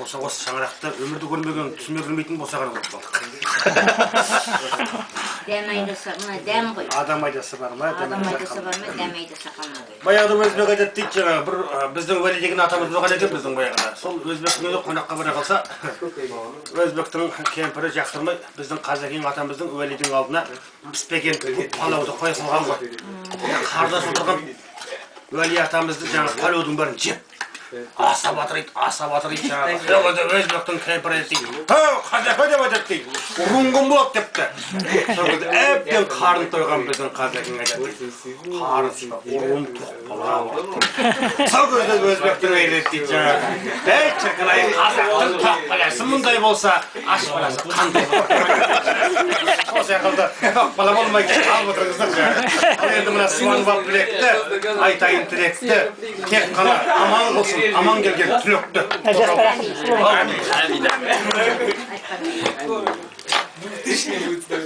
Болса, осы шаңырақты өмірді көрмеген, түсіме кірмейтін босағаны болып қалдық. Дәм айдаса, мына дәм ғой. Адам айдасы бар ма, дәм Адам айдаса айдаса қалмады. бар ма, дәм айдаса қалмады. Баяғыда өзбек айтады дейді, жаңағы бір біздің Уәли деген атамыз болған екен біздің баяғыда. Сол өзбектің үйіне қонаққа бара қалса, өзбектің кемпірі жақтырмай, біздің Қазекең атамыздың, Уәлидің алдына піспеген палауды қоя салған ғой. Қарындас отырған Уәли атамызды жаңағы палаудың бәрін жеп, асап жатыр дейді, асап жатыр дейді жаңағы. Сол кезде өзбектің кемпірі айтады дейді: «Һау, Қазеке, — деп айтады дейді, — ұруың кім болады?» — депті. Сол кезде әбден қарын тойған біздің Қазекең айтады дейді: «Қарын ұруым тоқ бала болады», — дейді. Сол кезде өзбектің әйелі айтады дейді жаңағы: «Ей, шіркін ай, қазақтың тоқ баласы мұндай болса, аш баласы қандай болады?» Сол секілді тоқ бала болмай алып отырыңыздар жаңағы. Ал енді мына сыбанып білекті, айтайын тілекті, тек қана аман қылсын аман келген түлекті. Айтқан. 2000 будет стоить.